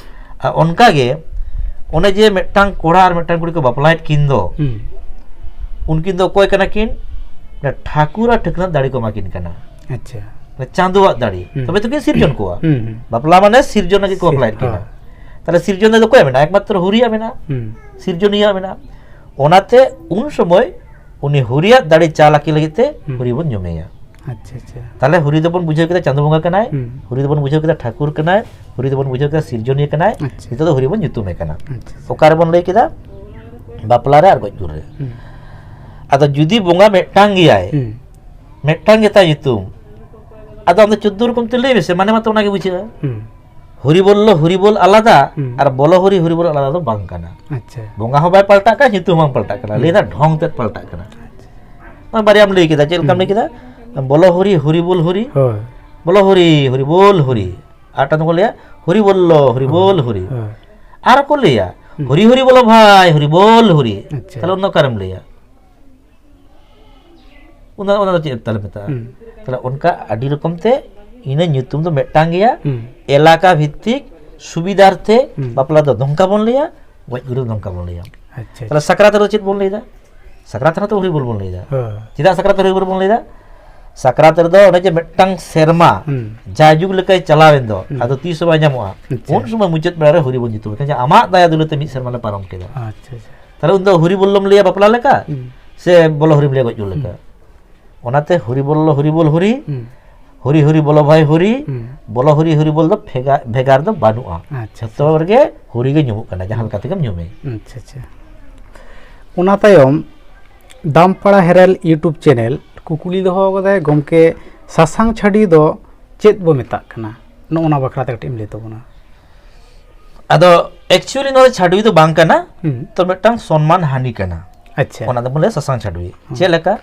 ᱟᱨ ᱚᱱᱠᱟᱜᱮ ᱚᱱᱮ ᱡᱮ ᱢᱤᱫᱴᱟᱝ ᱠᱚᱲᱟ ᱟᱨ ᱢᱤᱫᱴᱟᱝ ᱠᱩᱲᱤ ᱠᱚ ᱵᱟᱯᱞᱟᱭᱮᱫ ᱠᱤᱱ ᱫᱚ, ᱦᱩᱸ᱾ ᱩᱱᱠᱤᱱ ᱫᱚ ᱚᱠᱚᱭ ᱠᱟᱱᱟ ᱠᱤᱱ? ᱚᱱᱟ ᱴᱷᱟᱹᱠᱩᱨ ᱟᱨ ᱴᱷᱟᱹᱠᱨᱟᱹᱱ ᱫᱟᱲᱮ ᱠᱚ ᱮᱢᱟ ᱠᱤᱱ ᱠᱟᱱᱟ᱾ ᱟᱪᱪᱷᱟ᱾ ᱢᱟᱱᱮ ᱪᱟᱸᱫᱳᱣᱟᱜ ᱫᱟᱲᱮ᱾ ᱦᱩᱸ᱾ ᱛᱚᱵᱮ ᱛᱚ ᱠᱤᱱ ᱥᱤᱨᱡᱚᱱ ᱠᱚᱣᱟ᱾ ᱦᱩᱸ, ᱦᱩᱸ᱾ ᱵᱟᱯᱞᱟ ᱢᱟᱱᱮ ᱥᱤᱨᱡᱚᱱ ᱞᱟᱹᱜᱤᱫ ᱠᱚ ᱥᱤᱨ-, ᱵᱟᱯᱞᱟᱭᱮᱫ ᱠᱤᱱᱟ᱾ ᱦᱳᱭ᱾ ᱛᱟᱦᱞᱮ ᱥᱤᱨᱡᱚᱱ ᱫᱚ ᱚᱠᱚᱭᱟᱜ ᱢᱮᱱᱟᱜᱼᱟ? ᱮᱠᱢᱟᱛᱨᱚ ᱦᱩᱨᱤᱭᱟᱜ ᱢᱮᱱᱟᱜᱼᱟ᱾ ᱦᱩᱸ᱾ ᱥᱤᱨᱡᱚᱱᱤᱭᱟᱹᱣᱟᱜ ᱢᱮᱱᱟᱜᱼᱟ᱾ ᱚᱱᱟᱛᱮ ᱩᱱ ᱥᱚᱢᱚᱭ ᱩᱱᱤ ᱦᱩᱨᱤᱭᱟᱜ ᱫᱟᱲᱮ ᱪᱟᱞ ᱟᱹᱠᱤᱱ ᱞᱟᱹᱜᱤᱫ ᱛᱮ ᱦᱩᱸ᱾ ᱦᱩᱨᱤ ᱵᱚᱱ ᱧᱩᱢᱮᱭᱟ᱾ ᱟᱪᱪᱷᱟ, ᱟᱪᱪᱷᱟ᱾ ᱛᱟᱦᱞᱮ ᱦᱩᱨᱤ ᱫᱚᱵᱚᱱ ᱵᱩᱡᱷᱟᱹᱣ ᱠᱮᱫᱟ ᱪᱟᱸᱫᱳ ᱵᱚᱸᱜᱟ ᱠᱟᱱᱟᱭ, ᱦᱩᱸ᱾ ᱦᱩᱨᱤ ᱫᱚᱵᱚᱱ ᱵᱩᱡᱷᱟᱹᱣ ᱠᱮᱫᱟ ᱴᱷᱟᱹᱠᱩᱨ ᱠᱟᱱᱟᱭ, ᱦᱩᱨᱤ ᱫᱚᱵᱚᱱ ᱵᱩᱡᱷᱟᱹᱣ ᱠᱮᱫᱟ ᱥᱤᱨᱡᱚᱱᱤᱭᱟᱹ ᱠᱟᱱᱟᱭ, ᱟᱪᱪᱷᱟ᱾ ᱱᱤᱛᱚᱜ ᱫᱚ ᱦᱩᱨᱤ ᱵᱚᱱ ᱧᱩᱛᱩᱢᱮ ᱠᱟᱱᱟ᱾ ᱟᱪᱪᱷᱟ, ᱟᱪᱪᱷᱟ᱾ ᱚᱠᱟ ᱨᱮᱵᱚᱱ ᱞᱟᱹᱭ ᱠᱮᱫᱟ? ᱵᱟᱯᱞᱟ ᱨᱮ ᱟᱨ ᱜᱚᱡ ᱜᱩᱨ ᱨᱮ᱾ ᱦᱩᱸ᱾ ᱟᱫᱚ ᱡᱩᱫᱤ ᱵᱚᱸᱜᱟ ᱢᱤᱫᱴᱟᱝ ᱜᱮᱭᱟᱭ, ᱦᱩᱸ᱾ ᱢᱤᱫᱴᱟᱝ ᱜᱮᱛᱟᱭ ᱧᱩᱛᱩᱢ, ᱟᱫᱚ ᱟᱢ ᱫᱚ ᱪᱳᱫᱽᱫᱳ ᱨᱚᱠᱚᱢ ᱛᱮ ᱞᱟᱹᱭ ᱢᱮᱥᱮ, ᱢᱟᱱᱮ ᱢᱟᱛᱚ ᱚᱱᱟᱜᱮ ᱵᱩᱡᱷᱟᱹᱜᱼᱟ᱾ ᱦᱩᱸ᱾ ᱦᱩᱨᱤ ᱵᱚᱞᱞᱚ ᱦᱩᱨᱤ ᱵᱚᱞ ᱟᱞᱟᱫᱟ ᱦᱩᱸ᱾ ᱟᱨ ᱵᱚᱞᱚ ᱦᱩᱨᱤ ᱦᱩᱨᱤ ᱵᱚᱞ ᱟᱞᱟᱫᱟ ᱫᱚ ᱵᱟᱝ ᱠᱟᱱᱟ᱾ ᱟᱪᱪᱷᱟ᱾ ᱵᱚᱸᱜᱟ ᱦᱚᱸ ᱵᱟᱭ ᱯᱟᱞᱴᱟᱜ ᱠᱟᱱᱟ, ᱧᱩᱛᱩᱢ ᱦᱚᱸ ᱵᱟᱝ ᱯᱟᱞᱴᱟᱜ ᱠᱟᱱᱟ, ᱦᱩᱸ᱾ ᱞᱟᱹᱭ ᱫᱟ ᱰᱷᱚᱝ ᱛᱮᱫ ᱯᱟᱞᱴᱟᱜ ᱠᱟᱱᱟ᱾ ᱱᱚᱜᱼᱚᱭ ᱵᱟᱨᱭᱟᱢ ᱞᱟᱹᱭ ᱠᱮᱫᱟ, ᱪᱮᱫ ᱞᱮᱠᱟᱢ ᱦᱩᱸ᱾ ᱞᱟᱹᱭ ᱠᱮᱫᱟ? ᱵᱚᱞᱚ ᱦᱩᱨᱤ ᱦᱩᱨᱤ ᱵᱚᱞ ᱦᱩᱨᱤ, ᱦᱳᱭ᱾ ᱵᱚᱞᱚ ᱦᱩᱨᱤ ᱦᱩᱨᱤ ᱵᱚᱞ ᱦᱩᱨᱤ, ᱟᱨ ᱢᱤᱫᱴᱟᱝ ᱫᱚᱠᱚ ᱞᱟᱹᱭᱟ ᱦᱩᱨᱤ ᱵᱚᱞᱞᱚ ᱦᱩᱨᱤ ᱵᱚᱞ ᱦᱩᱨᱤ, ᱦᱳᱭ᱾ ᱟᱨ ᱠᱚ ᱞᱟᱹᱭᱟ ᱦᱩᱸ᱾ ᱦᱩᱨᱤ ᱦᱩᱨᱤ ᱵᱚᱞᱚ ᱵᱷᱟᱭ ᱦᱩᱨᱤ ᱵᱚᱞ ᱦᱩᱨᱤ᱾ ᱟᱪᱪᱷᱟ᱾ ᱛᱟᱦᱞᱮ ᱩᱱ ᱫᱚ ᱚᱠᱟᱨᱮᱢ ᱞᱟᱹᱭᱟ? ᱚᱱᱟ, ᱚᱱᱟ ᱫᱚ ᱪᱮᱫ ᱛᱟᱦᱞᱮ ᱢᱮᱛᱟᱜᱼᱟ? ᱦᱩᱸ᱾ ᱛᱟᱦᱞᱮ ᱚᱱᱠᱟ ᱟᱹᱰᱤ ᱨᱚᱠᱚᱢ ᱛᱮ ᱤᱱᱟᱹ ᱧᱩᱛᱩᱢ ᱫᱚ ᱢᱤᱫᱴᱟᱝ ᱜᱮᱭᱟ᱾ ᱦᱩᱸ᱾ ᱮᱞᱟᱠᱟ ᱵᱷᱤᱛᱛᱤᱠ ᱥᱩᱵᱤᱫᱷᱟᱨᱛᱷᱮ ᱦᱩᱸ᱾ ᱵᱟᱯᱞᱟ ᱫᱚ ᱱᱚᱝᱠᱟ ᱵᱚᱱ ᱞᱟᱹᱭᱟ, ᱜᱚᱡ ᱜᱩᱨ ᱫᱚ ᱱᱚᱝᱠᱟ ᱵᱚᱱ ᱞᱟᱹᱭᱟ᱾ ᱟᱪᱪᱷᱟ᱾ ᱛᱟᱦᱞᱮ ᱥᱟᱠᱨᱟᱛ ᱨᱮᱫᱚ ᱪᱮᱫ ᱵᱚᱱ ᱞᱟᱹᱭᱫᱟ? ᱥᱟᱠᱨᱟᱛ ᱨᱮᱦᱚᱸ ᱛᱚ ᱦᱩᱨᱤ ᱵᱚᱞ ᱵᱚᱱ ᱞᱟᱹᱭᱫᱟ᱾ ᱦᱳᱭ᱾ ᱪᱮᱫᱟᱜ ᱥᱟᱠᱨᱟᱛ ᱨᱮ ᱦᱩᱨᱤ ᱵᱚᱞ ᱵᱚᱱ ᱞᱟᱹᱭᱫᱟ? ᱥᱟᱠᱨᱟᱛ ᱨᱮᱫᱚ ᱚᱱᱮ ᱡᱮ ᱢᱤᱫᱴᱟᱝ ᱥᱮᱨᱢᱟ ᱦᱩᱸ᱾ ᱡᱟᱭᱡᱩᱜᱽ ᱞᱮᱠᱟᱭ ᱪᱟᱞᱟᱣᱮᱱ ᱫᱚ, ᱦᱩᱸ᱾ ᱟᱫᱚ ᱛᱤᱥ ᱦᱚᱸ ᱵᱟᱭ ᱧᱟᱢᱚᱜᱼᱟ᱾ ᱟᱪᱪᱷᱟ᱾ ᱩᱱ ᱥᱚᱢᱚᱭ ᱢᱩᱪᱟᱹᱫ ᱵᱮᱲᱟ ᱨᱮ ᱦᱩᱨᱤ ᱵᱚᱱ ᱧᱩᱛᱩᱢ ᱠᱟᱱᱟ, ᱡᱮ ᱟᱢᱟᱜ ᱫᱟᱭᱟ ᱫᱩᱞᱟᱹᱲ ᱛᱮ ᱢᱤᱫ ᱥᱮᱨᱢᱟ ᱞᱮ ᱯᱟᱨᱚᱢ ᱠᱮᱫᱟ᱾ ᱟᱪᱪᱷᱟ, ᱟᱪᱪᱷᱟ᱾ ᱛᱟᱦᱞᱮ ᱩᱱ ᱫᱚ ᱦᱩᱨᱤ ᱵᱚᱞ ᱞᱮᱢ ᱞᱟᱹᱭᱟ ᱵᱟᱯᱞᱟ ᱞᱮᱠᱟ, ᱦᱩᱸ᱾ ᱥᱮ ᱵᱚᱞᱚ ᱦᱩᱨᱤᱢ ᱞᱟᱹᱭᱟ ᱜᱚᱡ ᱜᱩᱨ ᱞᱮᱠᱟ? ᱦᱩᱸ᱾ ᱚᱱᱟᱛᱮ ᱦᱩᱨᱤ ᱵᱚᱞᱞᱚ ᱦᱩᱨᱤ ᱵᱚᱞ ᱦᱩᱨᱤ, ᱦᱩᱸ᱾ ᱦᱩᱨᱤ ᱦᱩᱨᱤ ᱵᱚᱞᱚ ᱵᱷᱟᱭ ᱦᱩᱨᱤ, ᱦᱩᱸ᱾ ᱵᱚᱞᱚ ᱦᱩᱨᱤ ᱦᱩᱨᱤ ᱵᱚᱞ ᱫᱚ ᱵᱷᱮᱜᱟ-, ᱵᱷᱮᱜᱟᱨ ᱫᱚ ᱵᱟᱹᱱᱩᱜᱼᱟ᱾ ᱟᱪᱪᱷᱟ, ᱡᱷᱚᱛᱚ ᱨᱮᱜᱮ ᱦᱩᱨᱤ ᱜᱮ ᱧᱩᱢᱩᱜ ᱠᱟᱱᱟ, ᱡᱟᱦᱟᱸ ᱞᱮᱠᱟ ᱛᱮᱜᱮᱢ ᱧᱩᱢᱮ᱾ ᱟᱪᱪᱷᱟ, ᱟᱪᱪᱷᱟ᱾ ᱚᱱᱟ ᱛᱟᱭᱚᱢ ᱫᱟᱢᱯᱟᱲᱟ ᱦᱮᱨᱮᱞ YouTube ᱪᱮᱱᱮᱞ ᱠᱩᱠᱞᱤ ᱫᱚᱦᱚ ᱠᱟᱫᱟᱭ, ᱜᱚᱢᱠᱮ, ᱥᱟᱥᱟᱝ ᱪᱷᱟᱹᱰᱣᱤ ᱫᱚ ᱪᱮᱫ ᱵᱚ ᱢᱮᱛᱟᱜ ᱠᱟᱱᱟ? ᱱᱚᱜᱼᱚ ᱱᱟ ᱵᱟᱠᱷᱨᱟ ᱛᱮ ᱠᱟᱹᱴᱤᱡ ᱮᱢ ᱞᱟᱹᱭ ᱛᱟᱵᱚᱱᱟ᱾ ᱟᱫᱚ actually ᱱᱚᱣᱟ ᱫᱚ ᱪᱷᱟᱹᱰᱣᱤ ᱫᱚ ᱵᱟᱝ ᱠᱟᱱᱟ, ᱦᱩᱸ᱾ ᱛᱚ ᱢᱤᱫᱴᱟᱝ ᱥᱚᱱᱢᱟᱱ ᱦᱟᱹᱱᱤ ᱠᱟᱱᱟ᱾ ᱟᱪᱪᱷᱟ᱾ ᱚᱱᱟ ᱫᱚᱵᱚᱱ ᱞᱟᱹᱭᱟ ᱥᱟᱥᱟᱝ ᱪᱷᱟᱹᱰᱣᱤ᱾ ᱦᱩᱸ᱾ ᱪᱮᱫ ᱞᱮᱠᱟ?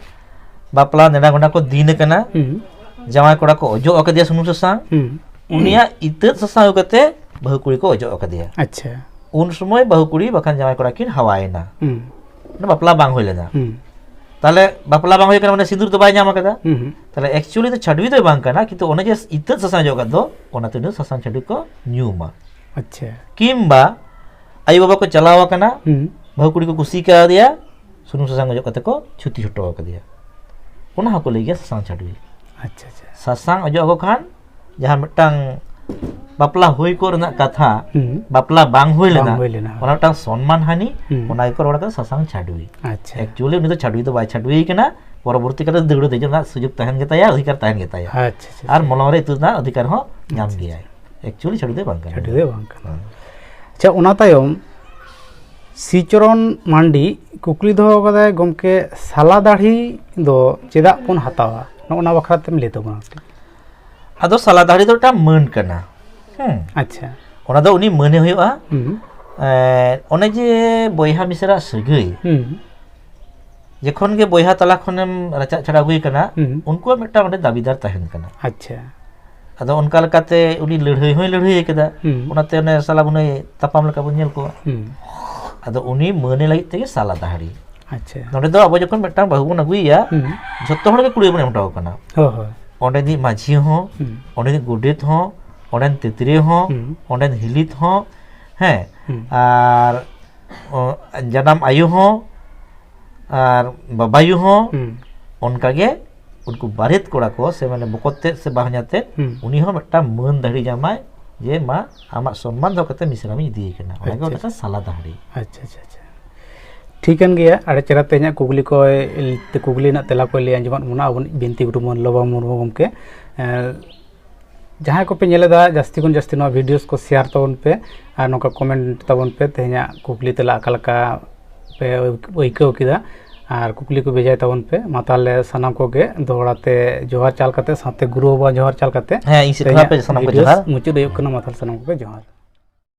ᱵᱟᱯᱞᱟ ᱱᱮᱰᱟ ᱜᱚᱸᱰᱟ ᱠᱚ ᱫᱤᱱ ᱠᱟᱱᱟ, ᱦᱩᱸ᱾ ᱡᱟᱶᱟᱭ ᱠᱚᱲᱟ ᱠᱚ ᱚᱡᱚᱜ ᱟᱠᱟᱫᱮᱭᱟ ᱥᱩᱱᱩᱢ ᱥᱟᱥᱟᱝ, ᱦᱩᱸ᱾ ᱩᱱᱤᱭᱟᱜ ᱤᱛᱟᱹᱫ ᱥᱟᱥᱟᱝ ᱟᱹᱜᱩ ᱠᱟᱛᱮ ᱵᱟᱹᱦᱩ ᱠᱩᱲᱤ ᱠᱚ ᱚᱡᱚᱜ ᱟᱠᱟᱫᱮᱭᱟ᱾ ᱟᱪᱪᱷᱟ᱾ ᱩᱱ ᱥᱚᱢᱚᱭ ᱵᱟᱹᱦᱩ ᱠᱩᱲᱤ ᱵᱟᱠᱷᱟᱱ ᱡᱟᱶᱟᱭ ᱠᱚᱲᱟ ᱠᱤᱱ ᱦᱟᱣᱟᱭᱮᱱᱟ᱾ ᱦᱩᱸ᱾ ᱢᱟᱱᱮ ᱵᱟᱯᱞᱟ ᱵᱟᱝ ᱦᱩᱭ ᱞᱮᱱᱟ᱾ ᱦᱩᱸ᱾ ᱛᱟᱦᱞᱮ ᱵᱟᱯᱞᱟ ᱵᱟᱝ ᱦᱩᱭ ᱠᱟᱱᱟ, ᱢᱟᱱᱮ ᱥᱤᱸᱫᱩᱨ ᱫᱚ ᱵᱟᱭ ᱧᱟᱢ ᱟᱠᱟᱫᱟ᱾ ᱦᱩᱸ᱾ ᱛᱟᱦᱞᱮ actually ᱫᱚ ᱪᱷᱟᱹᱰᱣᱤ ᱫᱚ ᱵᱟᱝ ᱠᱟᱱᱟ, ᱠᱤᱱᱛᱩ ᱚᱱᱮ ᱡᱮ ᱤᱛᱟᱹᱫ ᱥᱟᱥᱟᱝ ᱚᱡᱚᱜ ᱟᱠᱟᱫ ᱫᱚ, ᱚᱱᱟᱛᱮ ᱩᱱᱤ ᱫᱚ ᱥᱟᱥᱟᱝ ᱪᱷᱟᱹᱰᱣᱤ ᱠᱚ ᱧᱩᱢᱟ᱾ ᱟᱪᱪᱷᱟ᱾ ᱠᱤᱢᱵᱟ ᱟᱭᱳ ᱵᱟᱵᱟ ᱠᱚ ᱪᱟᱞᱟᱣ ᱟᱠᱟᱱᱟ, ᱦᱩᱸ᱾ ᱵᱟᱹᱦᱩ ᱠᱩᱲᱤ ᱠᱚ ᱠᱩᱥᱤ ᱠᱟᱣᱫᱮᱭᱟ, ᱥᱩᱱᱩᱢ ᱥᱟᱥᱟᱝ ᱚᱡᱚᱜ ᱠᱟᱛᱮ ᱠᱚ ᱪᱷᱩᱛᱤ ᱦᱚᱴᱚ ᱟᱠᱟᱫᱮᱭᱟ᱾ ᱚᱱᱟ ᱦᱚᱸᱠᱚ ᱞᱟᱹᱭ ᱜᱮᱭᱟ ᱥᱟᱥᱟᱝ ᱪᱷᱟᱹᱰᱣᱤ᱾ ᱟᱪᱪᱷᱟ, ᱟᱪᱪᱷᱟ᱾ ᱥᱟᱥᱟᱝ ᱚᱡᱚᱜ ᱟᱠᱚ ᱠᱷᱟᱱ ᱡᱟᱦᱟᱸ ᱢᱤᱫᱴᱟᱝ ᱵᱟᱯᱞᱟ ᱦᱩᱭ ᱠᱚᱜ ᱨᱮᱱᱟᱜ ᱠᱟᱛᱷᱟ, ᱦᱩᱸ᱾ ᱵᱟᱯᱞᱟ ᱵᱟᱝ ᱦᱩᱭ ᱵᱟᱝ ᱞᱮᱱᱟ, ᱦᱩᱭ ᱞᱮᱱᱟ, ᱦᱳᱭ᱾ ᱚᱱᱟ ᱢᱤᱫᱴᱟᱝ ᱥᱚᱱᱢᱟᱱ ᱦᱟᱹᱱᱤ, ᱦᱩᱸ᱾ ᱚᱱᱟ ᱜᱮᱠᱚ ᱨᱚᱲ ᱠᱟᱫᱟ ᱥᱟᱥᱟᱝ ᱪᱷᱟᱹᱰᱣᱤ᱾ ᱟᱪᱪᱷᱟ᱾ Actually ᱩᱱᱤ ᱫᱚ ᱪᱷᱟᱹᱰᱣᱤ ᱫᱚ ᱵᱟᱭ ᱪᱷᱟᱹᱰᱣᱤ ᱠᱟᱱᱟ, ᱯᱚᱨᱚᱵᱚᱨᱛᱤ ᱠᱟᱞᱨᱮ ᱫᱟᱹᱣᱲᱟᱹ ᱫᱮᱡᱚᱜ ᱨᱮᱱᱟᱜ ᱥᱩᱡᱳᱜᱽ ᱛᱟᱦᱮᱱ ᱜᱮᱛᱟᱭᱟ, ᱚᱫᱷᱤᱠᱟᱨ ᱛᱟᱦᱮᱱ ᱜᱮᱛᱟᱭᱟ᱾ ᱟᱪᱪᱷᱟ, ᱟᱪᱪᱷᱟ, ᱟᱨ ᱟᱪᱪᱷᱟ᱾ ᱢᱚᱞᱚᱝ ᱨᱮ ᱤᱛᱩᱫ ᱨᱮᱱᱟᱜ ᱚᱫᱷᱤᱠᱟᱨ ᱦᱚᱸ ᱧᱟᱢ ᱟᱪᱪᱷᱟ, ᱜᱮᱭᱟᱭ᱾ Actually ᱪᱷᱟᱹᱰᱣᱤ ᱫᱚ ᱵᱟᱝ ᱠᱟᱱᱟ᱾ ᱪᱷᱟᱹᱰᱣᱤ ᱫᱚ ᱵᱟᱝ ᱠᱟᱱᱟ᱾ ᱦᱮᱸ᱾ ᱟᱪᱪᱷᱟ, ᱚᱱᱟ ᱛᱟᱭᱚᱢ ᱥᱤᱪᱚᱨᱚᱱ ᱢᱟᱱᱰᱤ ᱠᱩᱠᱞᱤ ᱫᱚᱦᱚ ᱠᱟᱫᱟᱭ, ᱜᱚᱢᱠᱮ, ᱥᱟᱞᱟ ᱫᱟᱲᱦᱤ ᱫᱚ ᱪᱮᱫᱟᱜ ᱵᱚᱱ ᱦᱟᱛᱟᱣᱟ? ᱱᱚᱜᱼᱚ ᱱᱟ ᱵᱟᱠᱷᱨᱟ ᱛᱮᱢ ᱞᱟᱹᱭ ᱛᱟᱵᱚᱱᱟ ᱠᱟᱹᱴᱤᱡ᱾ ᱟᱫᱚ ᱥᱟᱞᱟ ᱫᱟᱲᱦᱤ ᱫᱚ ᱢᱤᱫᱴᱟᱝ ᱢᱟᱹᱱ ᱠᱟᱱᱟ᱾ ᱦᱮᱸ᱾ ᱟᱪᱪᱷᱟ᱾ ᱚᱱᱟ ᱫᱚ ᱩᱱᱤ ᱢᱟᱹᱱᱮ ᱦᱩᱭᱩᱜᱼᱟ᱾ ᱦᱩᱸ᱾ ᱮᱸ, ᱚᱱᱮ ᱡᱮ ᱵᱚᱭᱦᱟ ᱢᱤᱥᱮᱨᱟᱜ ᱥᱟᱹᱜᱟᱹᱭ, ᱦᱩᱸ᱾ ᱡᱚᱠᱷᱚᱱ ᱜᱮ ᱵᱚᱭᱦᱟ ᱛᱟᱞᱟ ᱠᱷᱚᱱᱮᱢ ᱨᱟᱪᱟᱜ ᱪᱷᱟᱲᱟ ᱟᱹᱜᱩᱭ ᱠᱟᱱᱟ, ᱦᱩᱸ᱾ ᱩᱱᱠᱩᱣᱟᱜ ᱢᱤᱫᱴᱟᱝ ᱚᱸᱰᱮ ᱫᱟᱹᱵᱤᱫᱟᱨ ᱛᱟᱦᱮᱱ ᱠᱟᱱᱟ᱾ ᱟᱪᱪᱷᱟ᱾ ᱟᱫᱚ ᱚᱱᱠᱟ ᱞᱮᱠᱟᱛᱮ ᱩᱱᱤ ᱞᱟᱹᱲᱦᱟᱹᱭ ᱦᱚᱸᱭ ᱞᱟᱹᱲᱦᱟᱹᱭ ᱠᱮᱫᱟ᱾ ᱦᱩᱸ᱾ ᱚᱱᱟᱛᱮ ᱚᱱᱮ ᱥᱟᱞᱟ ᱵᱩᱱᱟᱹᱭ ᱛᱟᱯᱟᱢ ᱞᱮᱠᱟ ᱵᱚᱱ ᱧᱮᱞ ᱠᱚᱣᱟ᱾ ᱦᱩᱸ᱾ ᱟᱫᱚ ᱩᱱᱤ ᱢᱟᱹᱱᱮ ᱞᱟᱹᱜᱤᱫ ᱛᱮᱜᱮ ᱥᱟᱞᱟ ᱫᱟᱦᱲᱤ᱾ ᱟᱪᱪᱷᱟ᱾ ᱱᱚᱰᱮ ᱫᱚ ᱟᱵᱚ ᱡᱚᱠᱷᱚᱱ ᱢᱤᱫᱴᱟᱝ ᱵᱟᱹᱦᱩ ᱵᱚᱱ ᱟᱹᱜᱩᱭᱮᱭᱟ, ᱦᱩᱸ᱾ ᱡᱷᱚᱛᱚ ᱦᱚᱲ ᱜᱮ ᱠᱩᱲᱤ ᱵᱚᱱ ᱮᱢ ᱦᱚᱴᱚ ᱟᱠᱚ ᱠᱟᱱᱟ᱾ ᱦᱳᱭ, ᱦᱳᱭ᱾ ᱚᱸᱰᱮᱱᱤᱡ ᱢᱟᱹᱡᱷᱤ ᱦᱚᱸ, ᱦᱩᱸ᱾ ᱚᱸᱰᱮᱱᱤᱡ ᱜᱚᱰᱮᱛ ᱦᱚᱸ, ᱚᱸᱰᱮᱱ ᱛᱤᱛᱨᱤ ᱦᱚᱸ, ᱦᱩᱸ᱾ ᱚᱸᱰᱮᱱ ᱦᱤᱞᱤᱛ ᱦᱚᱸ, ᱦᱮᱸ, ᱦᱩᱸ᱾ ᱟᱨ, ᱚ, ᱡᱟᱱᱟᱢ ᱟᱭᱳ ᱦᱚᱸ, ᱟᱨ ᱵᱟᱵᱟᱭᱩ ᱦᱚᱸ, ᱦᱩᱸ᱾ ᱚᱱᱠᱟᱜᱮ ᱩᱱᱠᱩ ᱵᱟᱨᱮᱛ ᱠᱚᱲᱟ ᱠᱚ, ᱥᱮ ᱢᱟᱱᱮ ᱵᱚᱠᱚᱛ ᱛᱮᱫ ᱥᱮ ᱵᱟᱦᱧᱟᱨ ᱛᱮᱫ, ᱦᱩᱸ᱾ ᱩᱱᱤ ᱦᱚᱸ ᱢᱤᱫᱴᱟᱝ ᱢᱟᱹᱱ ᱫᱟᱹᱦᱲᱤ ᱧᱟᱢᱟᱭ, ᱡᱮ, "ᱢᱟ, ᱟᱢᱟᱜ ᱥᱚᱱᱢᱟᱱ ᱫᱚᱦᱚ ᱠᱟᱛᱮ ᱢᱤᱥᱨᱟᱢ ᱤᱧ ᱤᱫᱤᱭᱮ ᱠᱟᱱᱟ", ᱚᱱᱟ ᱜᱮ ᱟᱪᱪᱷᱟ, ᱚᱸᱰᱮ ᱠᱷᱟᱱ ᱟᱪᱪᱷᱟ᱾ ᱥᱟᱞᱟ ᱫᱟᱹᱦᱲᱤ᱾ ᱟᱪᱪᱷᱟ, ᱟᱪᱪᱷᱟ, ᱟᱪᱪᱷᱟ᱾ ᱴᱷᱤᱠ ᱠᱟᱱ ᱜᱮᱭᱟ, ᱟᱹᱰᱤ ᱪᱮᱦᱨᱟ ᱛᱮ ᱤᱧᱟᱹᱜ ᱠᱩᱠᱞᱤ ᱠᱚᱭ, ᱠᱩᱠᱞᱤ ᱨᱮᱱᱟᱜ ᱛᱮᱞᱟ ᱠᱚᱭ ᱞᱟᱹᱭ ᱟᱸᱡᱚᱢᱟᱫ ᱵᱚᱱᱟ ᱟᱵᱚᱱᱤᱡ ᱵᱤᱱᱛᱤ ᱜᱩᱨᱩ ᱢᱟᱹᱱᱞᱚᱵᱟ ᱢᱩᱨᱢᱩ ᱜᱚᱢᱠᱮ᱾ ᱮᱸ, ᱡᱟᱦᱟᱸᱭ ᱠᱚᱯᱮ ᱧᱮᱞᱮᱫᱟ, ᱡᱟᱹᱥᱛᱤ ᱠᱷᱚᱱ ᱡᱟᱹᱥᱛᱤ ᱱᱚᱣᱟ videos ᱠᱚ share ᱛᱟᱵᱚᱱ ᱯᱮ ᱟᱨ ᱱᱚᱝᱠᱟ comment ᱛᱟᱵᱚᱱ ᱯᱮ, ᱛᱮᱦᱮᱧᱟᱜ ᱠᱩᱠᱞᱤ ᱛᱮᱞᱟ ᱚᱠᱟ ᱞᱮᱠᱟ ᱯᱮ ᱟᱹᱭᱠᱟᱹᱣ ᱠᱮᱫᱟ ᱟᱨ ᱠᱩᱠᱞᱤ ᱠᱚ ᱵᱷᱮᱡᱟᱭ ᱛᱟᱵᱚᱱ ᱯᱮ᱾ ᱢᱟ ᱛᱟᱦᱚᱞᱮ ᱥᱟᱱᱟᱢ ᱠᱚᱜᱮ ᱫᱚᱦᱲᱟ ᱛᱮ ᱡᱚᱦᱟᱨ ᱪᱟᱞ ᱠᱟᱛᱮ, ᱥᱟᱶᱛᱮ ᱜᱩᱨᱩ ᱵᱟᱵᱟ ᱡᱚᱦᱟᱨ ᱪᱟᱞ ᱠᱟᱛᱮ, ᱦᱮᱸ, ᱤᱧ ᱥᱮᱫ ᱠᱷᱚᱱᱟᱜ ᱛᱮᱦᱮᱧᱟᱜ ᱯᱮ ᱥᱟᱱᱟᱢ ᱠᱚ videos ᱡᱚᱦᱟᱨ᱾ ᱢᱩᱪᱟᱹᱫ ᱦᱩᱭᱩᱜ ᱠᱟᱱᱟ᱾ ᱢᱟ ᱛᱟᱦᱚᱞᱮ ᱥᱟᱱᱟᱢ ᱠᱚᱜᱮ ᱡᱚᱦᱟᱨ᱾